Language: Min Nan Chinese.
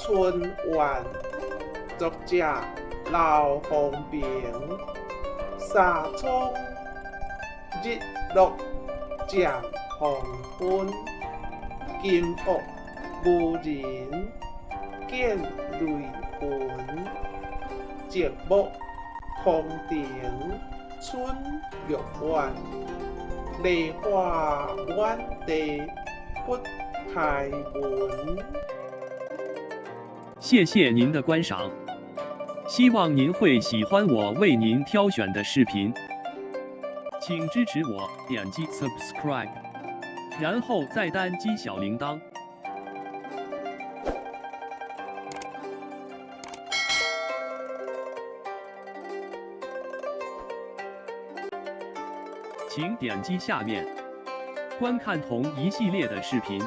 春怨，作者劉方平。紗窗日落漸黃昏，金屋無人見淚痕。寂寞空庭春欲晚，梨花滿地不開門。謝謝您的觀賞，希望您會喜歡我為您挑選的視頻，請支持我點擊 subscribe，然後再單擊小鈴鐺。請點擊下面觀看同一系列的視頻。